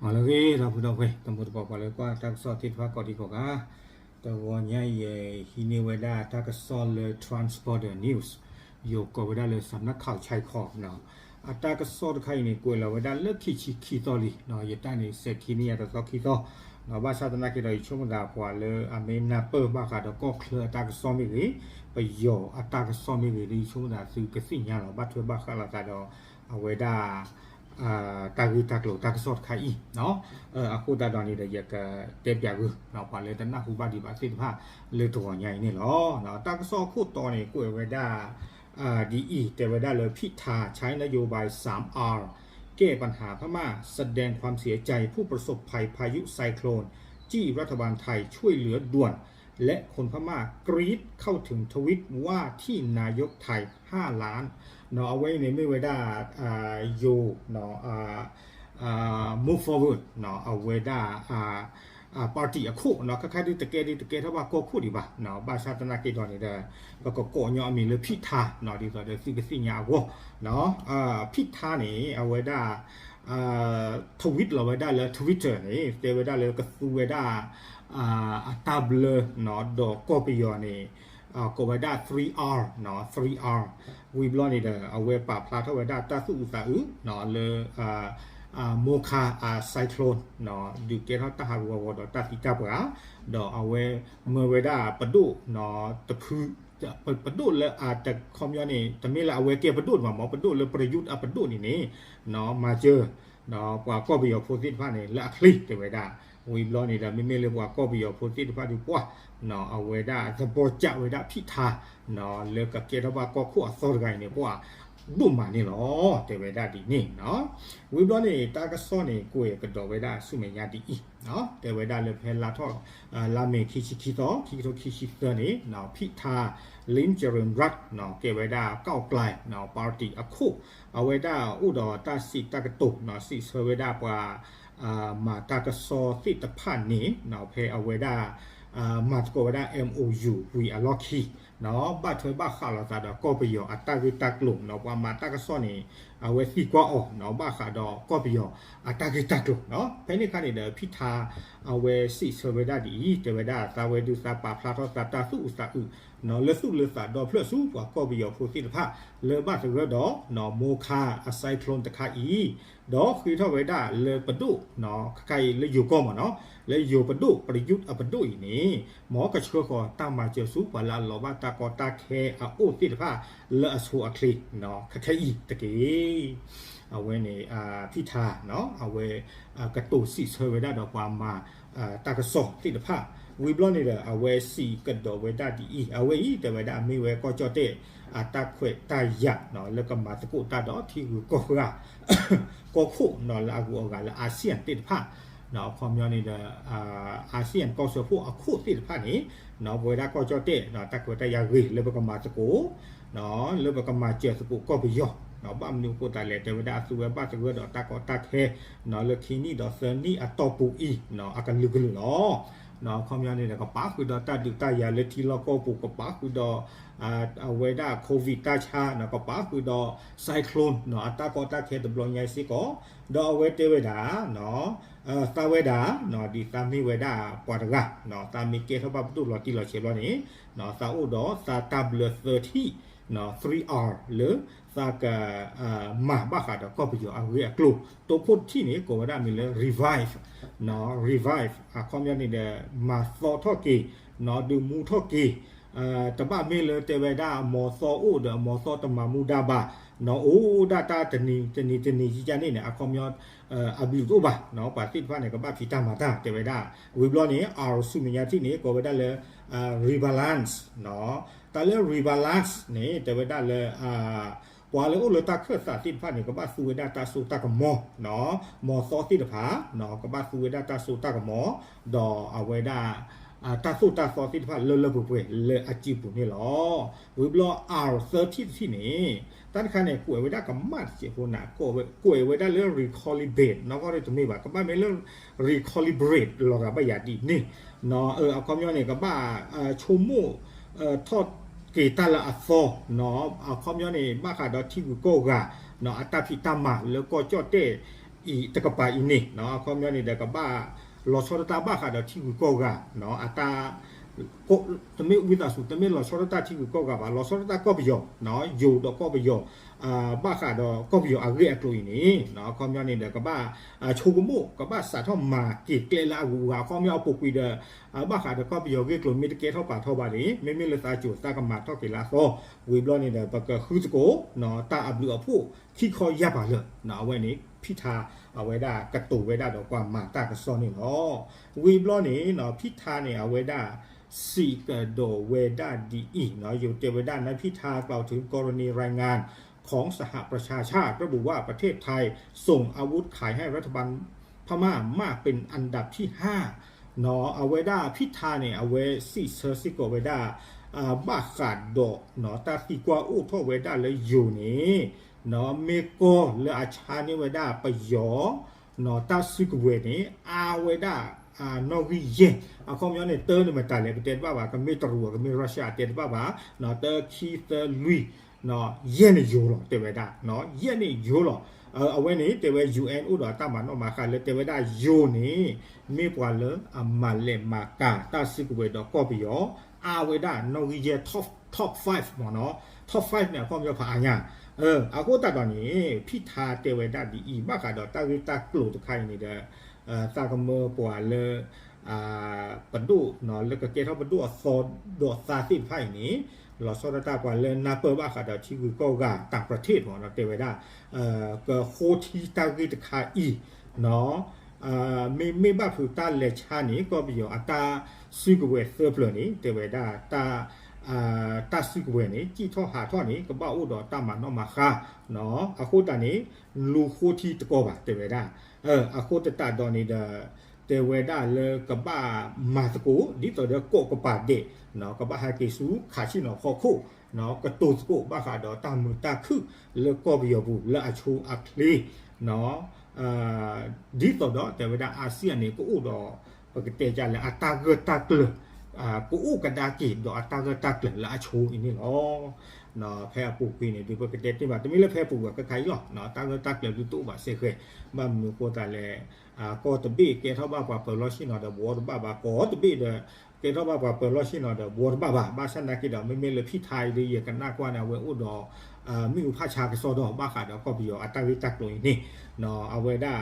လၢအဂ့ၤ ဒီပုၢ်ဒီဝဲၢ် တံၤသကိးပှၤလၢကွၢ်တၢ်ကစီၣ်သ့ၣ်တဖၣ်ကိးဒံကိးဂၤ, တဂီၤညါအံၤ ယဟံးန့ၢ်ဝဲဒၣ်တၢ်ကစီၣ်လၢ Transporter News, ယိၤကိးဝဲဒၣ်လၢ စးနၢ်ခးခၠဲးခီ, အတၢ်ကစီၣ်တခါအံၤန့ၣ် ကွဲးလီၤဝဲဒၣ်လၢခံဆံခံသီလံ, ယတၢ်န့ၣ် စဲးခံနံၣ်ညါတသီခံသီ, ဘၣ်ဆၣ်သနာ်က့ဒီးယဆိကမိၣ်သးပှၤလၢအမ့ၢ်နၢ်ပၢၢ်ဘၣ်ဃးဒီးကီၢ်ချၢအတၢ်ကစီၣ်မ့ၢ်ဂ့ၤ, ပယီၤအတၢ်ကစီၣ်မ့ၢ်ဂ့ၤ ဒီးယဆိကမိၣ်သးသုကသ့ၣ်ညါလီၤ ဘၣ်ထွဲဘၣ်ဃးလိာ်သးဒီး အဝဲဒၣ် တၢ်ဂ့ၢ်တၢ်ကျိၤတၢ်ကစီၣ်တခါအံၤ, အဃိသတးဒီးန့ၣ်ဒီး ယကတဲပၠးဂုာ် ပှၤလၢတနၢ်ဟူဘၣ်ဒံးဘၣ်သ့ၣ်တဖၣ်လၢတဂီၤညါအံၤန့ၣ်လီၤ. တၢ်ကစီၣ်အခိၣ်တီန့ၣ် ကွဲးဝဲဒၣ် ဒ်အံၤ, တဲဝဲဒၣ်လၢ ဖိတ်ႉထါ ใช้นโยบายสาม R แก้ปัญหาพม่า แสดงความเสียใจผู้ประสบภัยพายุไซโคลน จี้รัฐบาลไทยช่วยเหลือด่วนและคนพม่ากรี๊ดเข้าถึงทวิตว่าที่นายกไทย ห้าล้าน အဝဲအံၤန့ၣ်မ့ၢ်ဝဲဒၣ် ယိၤ Move Forward အဝဲဒၣ် party အခိၣ် ခဲခါဒုးတကဲဒုးတကဲထီၣ်ဘၣ်ကီၢ်ခိၣ်ဒံးဘၣ်, ဘၣ်ဆၣ်သနာ်က့ဒီးန့ၣ်ဒီး ပကကိးညီအမံၤလၢ ဖိတ်ႉထါ ဒ်သိးဒီးသုကသ့ၣ်ညါအဂီၢ်, ဖိတ်ႉထါန့ၣ် အဝဲဒၣ် tweet လီၤဝဲဒၣ်လၢ Twitter န့ၣ် တဲဝဲဒၣ်လၢကသူဝဲဒၣ် အတၢ်ဘျၢ ဒီးကီၢ်ပယီၤန့ၣ် ကိးဝဲဒၣ် three R, three R ဝံၤဘျီန့ၣ်ဒီး အဝဲပာ်ဖျါထီၣ်ဝဲဒၣ်တၢ်သူၣ်အုးသးအုး လၢ Mocha cyclone ဒုးကဲထီၣ်တၢ်ဟးဂူာ်ဟးဂီၤဒီးတၢ်သံတၢ်ပှၢ်, ဒီးအဝဲမၢဝဲဒၣ်ပဒိၣ်တဖု ပဒိၣ်လၢအခီပညီန့ၣ် တမ့ၢ်လၢအဝဲကဲပဒိၣ်တဘၣ်မ့ၢ် ပဒိၣ်လၢ ပရယုၢ် အပဒိၣ်န့ၣ်န့ၣ် မၤစၢၤ ပှၤကီၢ်ပယီၤဖိသ့ၣ်တဖၣ်န့ၣ် လၢအချ့တဲဝဲဒၣ်, ဝံၤဘျီန့ၣ်ဒီး မ့မ့ၢ်လၢပှၤကီၢ်ပယီၤဖိသ့ၣ်တဖၣ်ဒုးပှၢ် အဝဲဒၣ်သဘီကးဝဲဒၣ် ဖိတ်ႉထါ လၢကကဲထီၣ်ဘၣ်ကီၢ်ခိၣ်အသီတဂၤအံၤန့ၣ် ပှၤဒိၣ်မးန့ၣ်လီၤ တဲဝဲဒၣ်ဒ်န့ၣ်, ဝံၤဘျီန့ၣ် တၢ်ကစီၣ်န့ၣ် ကွဲးကဒီးဝဲဒၣ်ဆူမဲာ်ညါဒ်အံၤ, တဲဝဲဒၣ်လၢဖဲလါထီၣ် လါမ့ၤခံဆံခံသီ ခံကထိခံဆံသၢန့ၣ် ဖိတ်ႉထါ လိၣ်ကရၣ်ရၣ် ကဲဝဲဒၣ် ကၣ်ကျဲ party အခိၣ် အဝဲဒၣ်အိၣ်ဒီးတၢ်စံးတၢ်ကတိၤ စံးဆၢဝဲဒၣ်ပှၤ မၤတၢ်ကစီၣ်သ့ၣ်တဖၣ်န့ၣ် ဖဲအဝဲဒၣ် မၤသကိးဝဲဒၣ် MOU ဝံၤအလီၢ်ခံ ဘၣ်ထွဲဘၣ်ဃးလိာ်သးဒီးကီၢ်ပယီၤအတၢ်ဂ့ၢ်တၢ်ကျိၤ ပှၤမၤတၢ်ကစီၣ်န့ၣ် အဝဲသံကွၢ်အီၤ ဘၣ်ဃးဒီးကီၢ်ပယီၤအတၢ်ဂ့ၢ်တၢ်ကျိၤ, ဖဲန့ၣ်အခါန့ၣ်ဒီး ဖိတ်ၣ်ထါ အဝဲစံးဆၢဝဲဒၣ်ဒ်အံၤ တဲဝဲဒၣ် သးဝဲဒုးသးပာ်ဖျါထီၣ်သးတၢ်သူၣ်အုးသးအုး လၢသူၣ်လၢသးဒီဖျၢၣ်ဆူပှၤကီၢ်ပယီၤဖိသ့ၣ်တဖၣ် လၢဘၣ်သဂၢၢ်ဒီး Mocha cyclone တခါအံၤ ဒီးဃ့ထီၣ်ဝဲဒၣ်လၢပဒိၣ် ခဲခါအံၤလၢယိၤကီၢ်မ့ၢ်နီၤ လၢယိၤပဒိၣ် ပရယုၢ် အပဒိၣ်အံၤန့ၣ် မ်ကဆှၢဃီၤတၢ်မၤစၢၤဆူပှၤလၢအလီၤဘၣ်တၢ်ကီတၢ်ခဲအအိၣ်သ့ၣ်တဖၣ် လၢအဆိအချ့ ခဲခဲအံၤတက့ၢ်. အဝဲန့ၣ် ဖိတ်ၣ်ထါ အဝဲ ကတိၤစံးဆၢဝဲဒၣ်ဒီးပှၤမၤ တၢ်ကစီၣ်သ့ၣ်တဖၣ် ဝံၤဘျီန့ၣ်ဒီး အဝဲစံးကဒီးဝဲဒၣ်ဒ်အံၤ အဝဲအံၤတဲဝဲဒၣ်မ့ၢ်ဝဲကီၢ်ကၠီၣ်တဲၣ် အတၢ်ခွဲးတၢ်ယာ် လၢကမၤသကိးတၢ်ဒီးထံဂုၤကီၢ်ဂၤ ကီၢ်ခိၣ် လၢအဂုၤအဂၤလၢ ASEAN သ့ၣ်တဖၣ် အခီပညီန့ၣ်ဒီး ASEAN ကီၢ်စၢဖှိၣ်အခိၣ်သ့ၣ်တဖၣ်န့ၣ် ပဝဲဒၣ်ကီၢ်ကၠီၣ်တဲၣ် တၢ်ခွဲးတၢ်ယာ်ဂ့ၤ လၢပကမၤသကိး လၢပကမၤစၢၤသကိးကီၢ်ပယီၤ ဘၣ်မနုၤအဃိသတးလဲၣ် တဲဝဲဒၣ်အသုဝဲဘၣ်သဂၢၢ်ဒီးတၢ်ကီတၢ်ခဲ လၢခံနံၣ်ဒီးသၢနံၣ်အတီၢ်ပူၤအံၤ အကလုာ်ကလုာ်လီၤ. အခီပညီန့ၣ်ဒီး ကပာ်ဃုာ်ဒီးတၢ်ဒုးတၢ်ယၤလၢထံလီၢ်ကီၢ်ပူၤ ကပာ်ဃုာ်ဒီး အဝဲဒၣ် COVID တၢ်ဆါ ကပာ်ဃုာ်ဒီး cyclone အတၢ်ကီတၢ်ခဲတဘျီညါစ့ၢ်ကီး ဒီးအဝဲတဲဝဲဒၣ် သးဝဲဒၣ် ဒ်သးမ့ၢ်ဝဲဒၣ်ပှၤတဂၤ သးမ့ၢ်ကဲထီၣ်ဘၣ်ပဒိၣ်လီၤတံၢ်လီၤဆဲးဘျီန့ၣ် သးအိၣ်ဒီးသးတၢ်ဘျၢသၢထံၣ် three R လၢသးက မၤဘၣ်ဃးဒီးကီၢ်ပယီၤအဂ့ၢ်အကျိၤ တိခိၣ်တထံၣ်န့ၣ် ကိးဝဲဒၣ်မံၤလၢ revive, revive အခီပညီန့ၣ်ဒီး မၤသီထီၣ်က့ၤ ဒုးမူထီၣ်က့ၤ တဘၣ်မ့ၢ်လၢတဲဝဲဒၣ်မီၤသီအိၣ်ဒီးမီၤသီတမၤမူဒါဘၣ် အိၣ်ဒၣ်တၢ်တနံၤတနံၤတနံၤယကန့ၣ်န့ၣ် အခီပညီ အဘျုးတအိၣ်ဘၣ် ပှၤသ့ၣ်တဖၣ်န့ၣ် ကဘၣ်ဖံးတၢ်မၤတၢ်တဲဝဲဒၣ် ဝံၤဘျီန့ၣ် R ဆူမဲာ်ညါထံၣ်န့ၣ် ကိးဝဲဒၣ်လၢ rebalance တၢ်လၢ rebalance န့ၣ် တဲဝဲဒၣ်လၢ ပှၤလၢအိၣ်လၢတၢ်ခၢၣ်သးသ့ၣ်တဖၣ်န့ၣ် ကဘၣ်သူဝဲဒၣ်တၢ်စိတၢ်ကမီၤ မီၤသီသ့ၣ်တဖၣ် ကဘၣ်သူဝဲဒၣ်တၢ်စိတၢ်ကမီၤ ဒီးအဝဲဒၣ် တၢ်သိၣ်တၢ်သီသ့ၣ်တဖၣ်လၢလၢပှဲၤပှဲၤလၢအစုပူၤန့ၣ်လီၤ. ဝံၤဘျီ R သၢထံၣ်တထံၣ်န့ၣ် တၢ်တခါန့ၣ် ကွဲးဝဲဒၣ်ကမၣ်တစဲးဖိန့ၣ် ကွဲးဝဲဒၣ်လၢ recalibrate နီၢ်ကီၢ်တမ့ၢ်ဘၣ် ကဘၣ်မ့ၢ်လၢ recalibrate လီၤဂာ်ဘၣ်ယၤဒ်န့ၣ် အခီပညီန့ၣ် ကဘၣ်ဆိကမိၣ်ထီၣ်က့ၤတၢ်လၢအသီ အခီပညီန့ၣ် ဘၣ်ဃးဒီးထံဂုၤကီၢ်ဂၤ အတၢ်ဖံးတၢ်မၤလၢကီၢ်ကၠီၣ်တဲၣ် အံၤတကပၤအံၤန့ၣ် အခီပညီန့ၣ်ဒီး ကဘၣ်လီၤဆီဒၣ်တၢ်ဘၣ်ဃးဒီးထံဂုၤကီၢ်ဂၤ အတၢ် တမ့ၢ်ဝံသးစူၤ တမ့ၢ်လီၤဆီဒၣ်တၢ်ထံဂုၤကီၢ်ဂၤဘၣ်, လီၤဆီဒၣ်တၢ်ကီၢ်ပယီၤ ယိၤဒီးကီၢ်ပယီၤ ဘၣ်ဃးဒီးကီၢ်ပယီၤအဂ့ၢ်အကျိၤအံၤန့ၣ် အခီပညီန့ၣ်ဒီး ကဘၣ်ဆိကမိၣ် ကဘၣ်စးထီၣ်မၤက့ၤကျဲလၢအဂုၤအဂၤ အခီပညီအပူၤကွံာ်ဒီး ဘၣ်ဃးဒီးကီၢ်ပယီၤဂ့ၢ်ကျိၤ မ့ၢ်တကဲထီၣ်ပာ်ထီၣ်ဘၣ်န့ၣ် မ့မ့ၢ်လၢသးစူၤ သးကမၤထီၣ်က့ၤလၢအသီ, ဝံၤဘျီန့ၣ်ဒီး ပကဃုသကိး တၢ်အဘျုးအဖှိၣ်ခံခီယၢ်ပၤလၢာ် အဝဲန့ၣ် ဖံထါ အဝဲဒၣ်ကတိၤဝဲဒၣ်ဒီးပှၤမၤတၢ်ကစီၣ်န့ၣ်လီၤ. ဝံၤဘျီန့ၣ် ဖံထါန့ၣ် အဝဲဒၣ် စံးကဒီးဝဲဒၣ်ဒ်အံၤ ယိၤတဲဝဲဒၣ် นายพิธากล่าวถึงกรณีรายงานของสหประชาชาติระบุว่าประเทศไทยส่งอาวุธขายให้รัฐบาลพม่ามาเป็นอันดับที่ห้า အဝဲဒၣ်ဖံထါန့ၣ် အဝဲစံးဆၢစ့ၢ်ကီးဝဲဒၣ် ဘၣ်ဃးဒီး တၢ်သံကွၢ်အိၣ်ထီၣ်ဝဲဒၣ်လၢယိၤန့ၣ် မ့ၢ်ကီၢ်လၢအဆါန့ၢ်ဝဲဒၣ်ပယီၤ တၢ်စုကဝဲၤန့ၣ် အါဝဲဒၣ် နီၣ်ဂံၢ်ယဲၢ် အခီပညီန့ၣ် တၢန့ၣ်မတၤလဲၣ် ပတဲတဘၣ်ဘၣ် ကမ့ၢ်တရူး ကမ့ၢ် Russia တဲတဘၣ်ဘၣ် တၢ ခံ သၢ လွံၢ် ယဲၢ်န့ၣ်ယိၤလီၤ တဲဝဲဒၣ် ယဲၢ်န့ၣ်ယိၤလီၤ. အဝဲန့ၣ်တဲဝဲ ယူၣ်အဲၣ် အိၣ်ဒီးတၢ်မၤနီၣ်မၤဃါလၢတဲဝဲဒၣ်ယိၤန့ၣ် မ့ၢ်ပှၤလၢအမၤလဲၤမၤကၤတၢ်စုကဝဲၤဒီးကီၢ်ပယီၤ အါဝဲဒၣ်နီၣ်ဂံၢ်ယဲၢ် top five မ့ၢ်နီၤ top five န့ၣ် အခီပညီဖးအါညါ အဃိသတးဒီးန့ၣ် ဖံထါတဲဝဲဒၣ်ဒ်အံၤ ဘၣ်ဃးဒီးတၢ်ဂ့ၢ်တၢ်ကျိၤတခါအံၤန့ၣ်ဒီး သးကမၢပှၤလၢ ပဒိၣ် လၢကကဲထီၣ်ပဒိၣ်အသီဒီးသးသ့ၣ်တဖၣ်အံၤန့ၣ် လီၤဆီဒၣ်တၢ်ပှၤလၢနၢ်ပၢၢ်ဘၣ်ဃးဒီးထံဂုၤကီၢ်ဂၤ ต่างประเทศ မ့ၢ်နီၤ တဲဝဲဒၣ် ကဃိထံတၢ်ဂ့ၢ်တခါအံၤ မ့မ့ၢ်ဘၣ်ဖုးတၢ်လဲၤဆါန့ၣ် ကီၢ်ပယီၤအတၢ်စုကဝဲၤသၢပျၢၤန့ၣ် တဲဝဲဒၣ် တၢ်စုကဝဲၤန့ၣ် စံၣ်ထီၣ်ဟးထီၣ်န့ၣ် ကဘၣ်အိၣ်ဒီးတၢ်မၤနီၣ်မၤဃါ အဃိသတးန့ၣ် လူၤဃိထံတကီၢ်ဘၣ် တဲဝဲဒၣ် အဃိသတးဒီးန့ၣ်ဒီး တဲဝဲဒၣ်လၢကဘၣ်မၤသကိး ဒ်သိးဒီးကိးကပၤဒဲး ကဘၣ်ဟဲက့ၤဆူခးဆံၣ်နီၤဖီခိၣ် ကတိၤသကိးဘၣ်ဃးဒီးတၢ်မုာ်တၢ်ခုၣ်လၢကီၢ်ပယီၤပူၤလၢအဆိအချ့ ဒ်သိးဒီးတဲဝဲဒၣ် အာဆီယံ န့ၣ် ကအိၣ်ဒီး ပကတဲဒ်လဲၣ်အတၢ်ဂၢၢ်တၢ်ကျၢၤ ကအိၣ်ကဒါက့ၤဒီးအတၢ်ဂၢၢ်တၢ်ကျၢၤလၢအဆိအံၤန့ၣ်လီၤ. ဖဲအပူၤကွံာ်န့ၣ် ဒုးပကတဲတ့ၢ်ဘၣ် တမ့ၢ်လၢဖဲအပူၤကွံာ်ခဲခါအံၤလီၤ တၢ်ဂၢၢ်တၢ်ကျၢၤဒုးတအိၣ်ဘၣ်စဲဃဲၤ ဘၣ်မနုၤအဃိသတးလဲၣ် ကီၢ်တဘ့ၣ်ကဲထီၣ်ဘၣ်ပှၤပၢၤလီၢ်ဆ့ၣ်နီၤဒီးဘှီတဘၣ်ဘၣ် ကီၢ်တဘ့ၣ်ဒီး ကဲထီၣ်ဘၣ်ပှၤပၢၤလီၢ်ဆ့ၣ်နီၤဒီးဘှီတဘၣ်ဘၣ် ဘၣ်ဆၣ်သနာ်က့ဒီး မ့မ့ၢ်လၢဖံထါအံၤဒီး ယကနၣ်ကွၢ်န့ၣ် အဝဲအိၣ်ဒီး မ့ၣ်အူဖးဆါကစီဒီ ဘၣ်ဃးဒီးကီၢ်ပယီၤအတၢ်ဂ့ၢ်တၢ်ကျိၤအံၤန့ၣ် အဝဲဒၣ်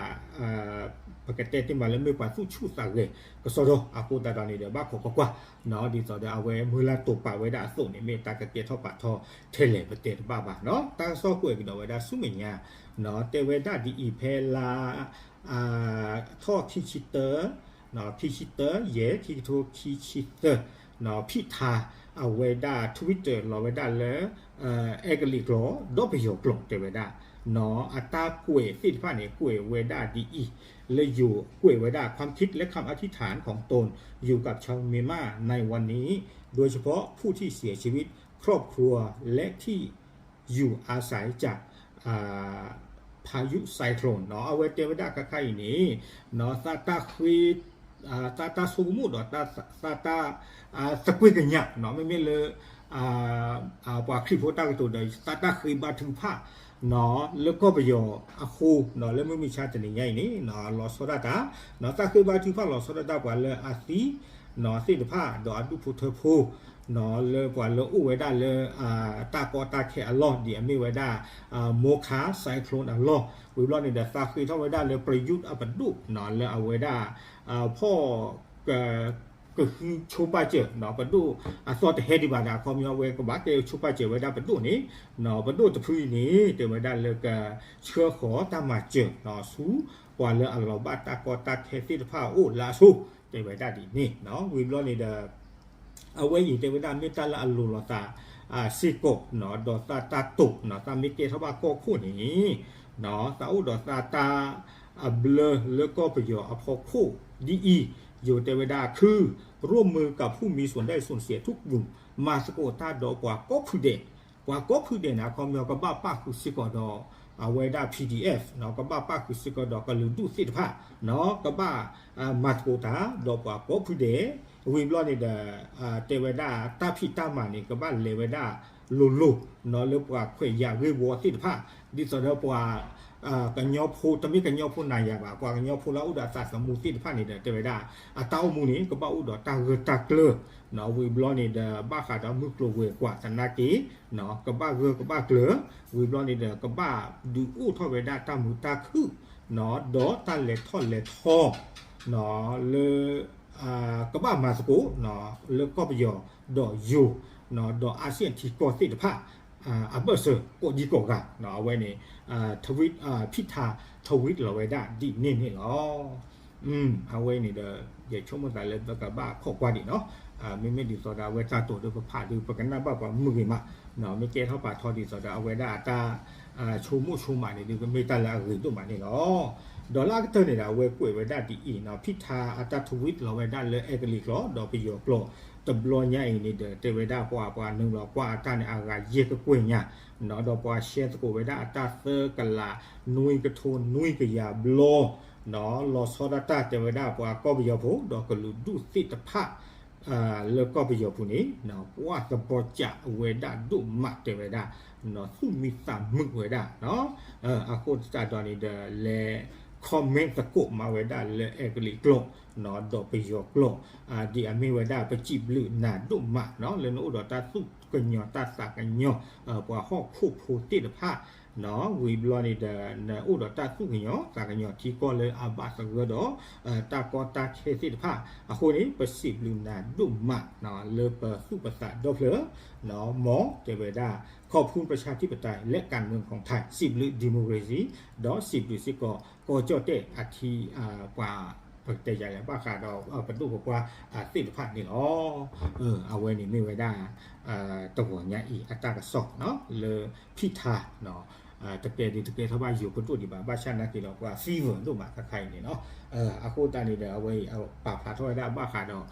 ပကတဲတ့ၢ်မးလၢမ့ၢ်ပှၤသူၣ်ဆူၣ်သးဂဲၤကစီဒီ အဃိသတးဒီးန့ၣ်ဒီး ဘၣ်ခိးကွၢ်ကွၢ် ဒ်သိးဒီးအဝဲမုၢ်လၢ်တိာ်ပာ်ဝဲဒၣ်အသိးန့ၣ် မ့ၢ်တၢ်ကကဲထီၣ်ပာ်ထီၣ်ထဲလဲၣ် ပတဲတဘၣ်ဘၣ်နီၤ တၢ်ကစီၣ်ကွဲးကဒီးဝဲဒၣ်ဆူမဲာ်ညါ တဲဝဲဒၣ်ဒ်အံၤ ဖဲလါ ထီၣ်ခံဆံတၢ ခံဆံတၢ ယဲၢ် ခံကထိခံဆံသၢ ဖံထါ အဝဲဒၣ် Twitter လီၤဝဲဒၣ်လၢ အဲကလံးကျိာ် ဒီးပယီၤကျိာ်တဲဝဲဒၣ် အတၢ်ကွဲးသ့ၣ်တဖၣ်န့ၣ် ကွဲးဝဲဒၣ်ဒ်အံၤ လၢယိၤကွဲးဝဲဒၣ် ความคิดและคำอธิษฐานของตน อยู่กับชาวเมียนมาในวันนี้ โดยเฉพาะผู้ที่เสียชีวิต ครอบครัว และที่อยู่อาศัยจาก พายุไซโคลน အဝဲတဲဝဲဒၣ်ခါခါအံၤန့ၣ် သးတၢ်ဃ့ သးတၢ်ဆိကမိၣ်ဒီး သးတၢ်သကွ့ကညး မ့မ့ၢ်လၢ ပှၤခရံာ်ဖိတၢ်ကတိၤဒီး သးတၢ်ဃ့ဘါထုကဖၣ် လၢကီၢ်ပယီၤအဃိ လၢမုၢ်မဆါတနံၤညါအံၤန့ၣ် လီၤဆီဒၣ်တၢ် သးဃ့ဘါထုကဖၣ်လီၤဆီဒၣ်တၢ်ပှၤလၢအသံ သ့ၣ်တဖၣ် ဒီးအဒူၣ်ဖိထၢဖိ လၢပှၤလၢအိၣ်ဝဲဒၣ်လၢ တၢ်ကီတၢ်ခဲအလီၢ် ဒ်အမ့ၢ်ဝဲဒၣ် Mocha Cyclone အလီၢ် ဝံၤဘျီန့ၣ်ဒီး သးဃ့ထီၣ်ဝဲဒၣ်လၢ ပရယူး အပဒိၣ် လၢအဝဲဒၣ် ဖီၣ် ကဟုဆိပာ်စၢၤ ပဒိၣ်အသီတဟဲဒံးဘၣ်ဒီး အခီပညီဝဲကဘၣ်ကဲ ဆိပာ်စၢၤဝဲဒၣ်ပဒိၣ်န့ၣ် ပဒိၣ်တဖုအံၤန့ၣ် တဲဝဲဒၣ်လၢကဆှၢဃီၤတၢ်မၤစၢၤ ဆူပှၤလၢအလီၤဘၣ်တၢ်ကီတၢ်ခဲသ့ၣ်တဖၣ်အအိၣ်လၢအဆိ တဲဝဲဒၣ်ဒ်န့ၣ် ဝံၤဘျီန့ၣ်ဒီး အဝဲအံၤတဲဝဲဒၣ်မ့ၢ်တၢ်လၢအလိၤလိာ်သး စ့ၢ်ကီး ဒီးသးတၢ်တိာ် သးမ့ၢ်ကဲထီၣ်ဘၣ်ကီၢ်ခိၣ်န့ၣ် သးအိၣ်ဒီးသးတၢ်အဘျၢလၢကီၢ်ပယီၤအဖီခိၣ်ဒ်အံၤ ယိၤတဲဝဲဒၣ်ခု ร่วมมือกับผู้มีส่วนได้ส่วนเสียทุกกลุ่ม မၤသကိးတၢ်ဒီးပှၤကိးဖုဒဲး ပှၤကိးဖုဒဲးန့ၣ် အခီပညီကဘၣ်ပၣ်ဃုာ်စ့ၢ်ကီးဒီး အဝဲဒၣ် PDF ကဘၣ်ပၣ်ဃုာ်စ့ၢ်ကီးဒီးကလုာ်ဒူၣ်သ့ၣ်တဖၣ် ကဘၣ်မၤသကိးတၢ်ဒီးပှၤကိးဖုဒဲး ဝံၤဘျီန့ၣ်ဒီး တဲဝဲဒၣ်တၢ်ဖံးတၢ်မၤန့ၣ် ကဘၣ်လဲၤဝဲဒၣ်လိၤလိၤ လၢပှၤခွဲးယာ်ဂ့ၢ်ဝီသ့ၣ်တဖၣ် ဒ်သိးဒီးပှၤ ကညီဖိ တမ့ၢ်ကညီဖိနၤယၤဘၣ် ပှၤကညီဖိလၢအအိၣ်ဒီးအသးသမူသ့ၣ်တဖၣ်န့ၣ်ဒီး တဲဝဲဒၣ် အတၢ်အိၣ်မူန့ၣ် ကဘၣ်အိၣ်ဒီးတၢ်ဂၢၢ်တၢ်ကျၢၤ ဝံၤဘျီန့ၣ်ဒီး ဘၣ်ဃးဒီးမုၢ်ကျိၤဝဲၤကွာ်သနာ်က့ ကဘၣ်ဂၢၢ်ကဘၣ်ကျၢၤ ဝံၤဘျီန့ၣ်ဒီး ကဘၣ်ဒုးအိၣ်ထီၣ်ဝဲဒၣ်တၢ်မုာ်တၢ်ခုၣ် ဒီးတၢ်လဲၤထီၣ်လဲၤထီ လၢ ကဘၣ်မၤသကိး လၢကီၢ်ပယီၤဒီးယိၤ ဒီး ASEAN ထံကီၢ်သ့ၣ်တဖၣ် အဘၢၣ်စၢၤကိးဒံကိးဂၤ အဝဲန့ၣ် ဖံးထါ tweet လီၤဝဲဒၣ်ဒ်န့ၣ်န့ၣ်လီၤ. အဝဲန့ၣ်ဒီး ယဆိကမိၣ်သးလၢပကဘၣ်ခိးကွၢ်ဒံးနီၤ မ့မ့ၢ်ဒ်သိးဒီးအဝဲတၢ်တိာ်ဒီးပဖးဒုး ပကနၣ်ဘၣ်ပှၤမုာ်ဂ့ၤမး မ့ၢ်ကဲထီၣ်ပာ်ထီဒ်သိးဒီးအဝဲဒၣ်အတၢ် ဆိကမိၣ်ဆိကမးန့ၣ်ဒုး ကမ့ၢ်တၢ်လၢအဂ့ၤဒိၣ်မးန့ၣ်လီၤ. ဒီးလၢအကတၢၢ်န့ၣ်ဒီး အဝဲကွဲးဝဲဒၣ်ဒ်အံၤနီၤ ဖံးထါအတၢ် tweet လီၤဝဲဒၣ်လၢအဲကလံးကျိာ် ဒီးပယီၤကျိာ် တဘျီညါအံၤန့ၣ်ဒီး တဲဝဲဒၣ်ပှၤ ပှၤနုာ်လီၤကွၢ်အတၢ်န့ၣ် အဂၤယဲၢ်ကကွဲၢ်ညါ ဒီးပှၤ share သကိးဝဲဒၣ်အတၢ်သၢကလး နွံကထိနွံကယၤဘျီ လီၤဆီဒၣ်တၢ်တဲဝဲဒၣ်ပှၤကီၢ်ပယီၤဖိ ဒီးကလုာ်ဒူၣ်သ့ၣ်တဖၣ် လၢကီၢ်ပယီၤပူၤန့ၣ် ကွၢ်သပီၤကးဝဲဒၣ်ဒိၣ်မးတဲဝဲဒၣ် သူၣ်မံသးမုာ်ဝဲဒၣ် အဃိသတးဒီးန့ၣ်ဒီး လဲၤ comment သကိးမးဝဲဒၣ်လၢအဲကလံးကျိာ် ဒီးပယီၤကျိာ် ဒ်အမ့ၢ်ဝဲဒၣ် ပစံးဘျုးနၤဒိၣ်မး လၢနအိၣ်ဒီးတၢ်သူၣ်ကညီၤတၢ်သးကညီၤ ပှၤဟီၣ်ခိၣ်ဖိသ့ၣ်တဖၣ် ဝံၤဘျီန့ၣ်ဒီး နအိၣ်ဒီးတၢ်သူၣ်ကညီၤသးကညီၤထံကီၢ်လၢအဘၣ်သဂၢၢ်ဒီး တၢ်ကီတၢ်ခဲသ့ၣ်တဖၣ် အဃိန့ၣ် ပစံးဘျုးနၤဒိၣ်မး လၢပသူၣ်ပသးဒီဖျၢၣ် မ်တဲဝဲဒၣ် ขอบคุณประชาธิปไตยและการเมืองของไทย စံးဘျုး democracy ဒီးစံးဘျုးစ့ၢ်ကီး ကီၢ်ကၠီၣ်တဲၣ်အထံ ပှၤ ပကတဲယၤလဲၣ် ဘၣ်ဃးဒီးပဒိၣ်ပပှၢ်သ့ၣ်တဖၣ်န့ၣ်လီၤ. အဝဲန့ၣ်မ့ၢ်ဝဲဒၣ် တဂီၤညါအံၤ အတၢ်ကစီၣ်လၢ ဖံးထါ တကဲဒ်တကဲထီၣ်ဘၣ်ယိၤပဒိၣ်ဒံးဘၣ် ဘၣ်ဆၣ်နာ်က့ဒီး ပှၤ fever ဒိၣ်မးခါခါအံၤန့ၣ်လီၤ. အဃိသတးန့ၣ်ဒီး အဝဲအံၤ ပာ်ဖျါထီၣ်ဝဲဒၣ်ဘၣ်ဃးဒီး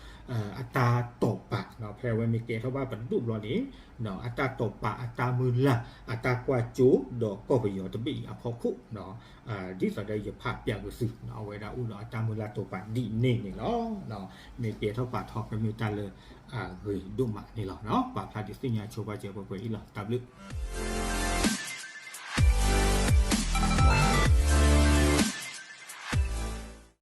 အတၢ်တိာ်ပာ် ဖဲအဝဲမ့ၢ်ကဲထီၣ်ဘၣ်ပဒိၣ်ဘျီန့ၣ် အတၢ်တိာ်ပာ် အတၢ်မုၢ်လၢ် အတၢ်ကွၢ်စိ ဒီးကီၢ်ပယီၤတဘ့ၣ်အံၤအဖီခိၣ် ဒ်သိးဒီးယဖးပျးကွံာ်သု အဝဲဒၣ်အိၣ်ဒီးအတၢ်မုၢ်လၢ်တိာ်ပာ်ဒ်န့ၣ်န့ၣ်လီၤ. မ့ၢ်ကဲထီၣ်ပာ်ထီၣ်ကမ့ၢ်တၢ်လၢအဂ့ၤဒိၣ်မးန့ၣ်လီၤ. ပာ်ဖျါဒုးသ့ၣ်ညါဆိပာ်စၢၤပှဲၤပှဲၤအံၤလီၤ. တၢ်ဘျုး